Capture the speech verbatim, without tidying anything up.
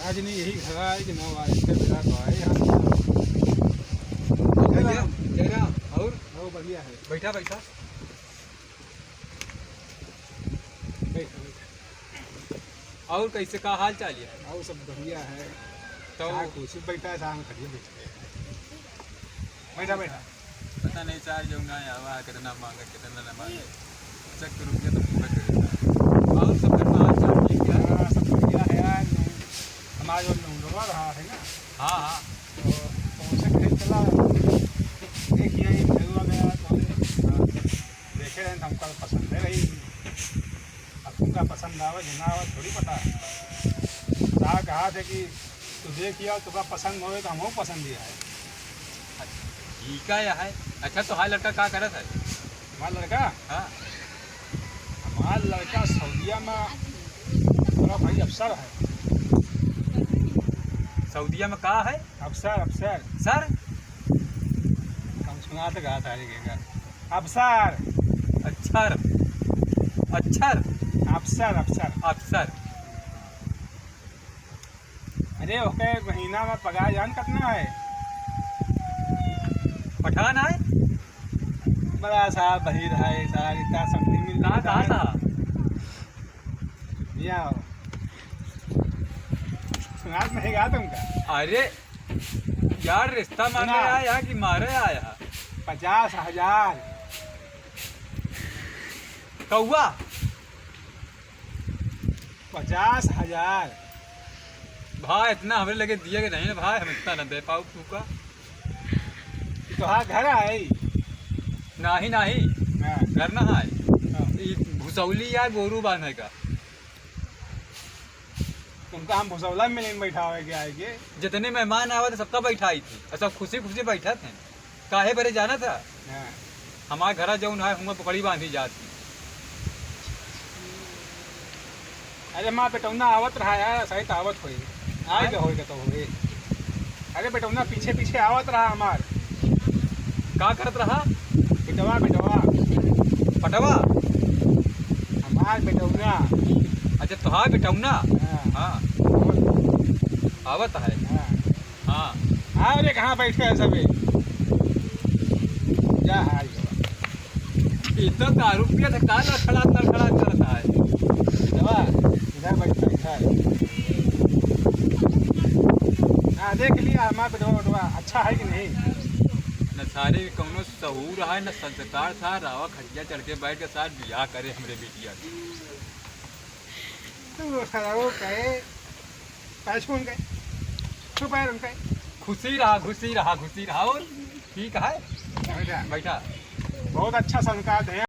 आज नहीं, यही घर आए कि नौ आज के बेरा तो आए हम। जय राम, जय राम। और? बहुत बढ़िया है। बैठा, बैठा। बैठा, बैठा। और कैसे, का हाल चाल है? और सब बढ़िया है। तो चाहे कुर्सी बैठा है, चाहे खड़िया बैठा है। बैठा, बैठा। पता नहीं चार जौन आया हुआ है, कितना मांगे, कितना ना मांगे। चेक करूँगा तो पूरा करेगा। और सब घर में हाल चाल ठीक है? हाँ, सब बढ़िया है यार। हमारा जो नौनवा रहा है ना, हाँ, हाँ। तो, तो उसे खरीद चला, देखिए, ये भैया गया तो, हाँ, देखे रहे, हमका पसंद है रही। अब तुमका पसंद आवे कि ना आवे, थोड़ी पता है। साहब कहा थे कि तू देख लिया, तुमका पसंद होवे तो हमहू पसंद ही है। ठीक है, यह है। अच्छा, तो हाल लड़का का करत है? हमार लड़का? हाँ। हमार लड़का सऊदिया में बड़ा भाई अफसर है। सऊदिया में का है? अफसर, अफसर। सर? हम सुना तो कहा था, अरे, अफसर। अक्षर। अक्षर। अफसर, अफसर। अफसर। अरे, ओके महीना में पगार जान कितना है? पठान है? बड़ा साहब बहिर है, साहब इतना समझी मिल कहाँ, कहाँ था? यहाँ आओ। सुनात नहीं गा तुमका? अरे, यार, रिश्ता मांगे सुना। आया कि मारे आया? पचास हजार। कौआ? पचास हजार। भाई, इतना हमरे लगे दिया के नहीं ना भाई, हम इतना ना दे पाऊ तू का। तो हाँ, घर आई? नाही, नाही। हाँ। घर ना आए। हाँ। ई भुसौली या गोरू बांधे का। तुमका हम भुसौला में नहीं बैठावे के आए के। जितने मेहमान आवत, सबका बैठाई थी। और सब खुशी खुशी बैठत हैं। काहे बरे जाना था? हाँ। हमारे घरा जौन है, हुआं पकड़ी बांधी जाती। अरे, हमार बेटौना आवत रहा यार, सही तो आवत होई। आए आए? के होई के तो होई। अरे, बेटौना पीछे पीछे आवत रहा हमार। का करत रहा? बेटवा, बेटवा। पटवा? हमार बेटौना। अच्छा, तोहार बेटौना? हाँ। हाँ। आवत है। हाँ। हाँ। आओ रे, कहाँ बैठे हैं सभी? जा, हाय हो। ये तो दारू पिया था, का लड़खड़ा, लड़खड़ा करता है? बेटवा, इधर बैठ, इधर। हाँ, देख लिया हमारा बेटवा, बेटवा, अच्छा है कि नहीं? न सारे कौनो सहूर है, न संस्कार था, रावा खटिया चढ़ के बैठ के साथ बियाह करे हमरे बिटिया के। तू साला वो कहे, पैसों के, सुपारी उनके। खुशी रहा, खुशी रहा, खुशी रहा। और ठीक है? बैठा। बैठा। बहुत अच्छा संस्कार है।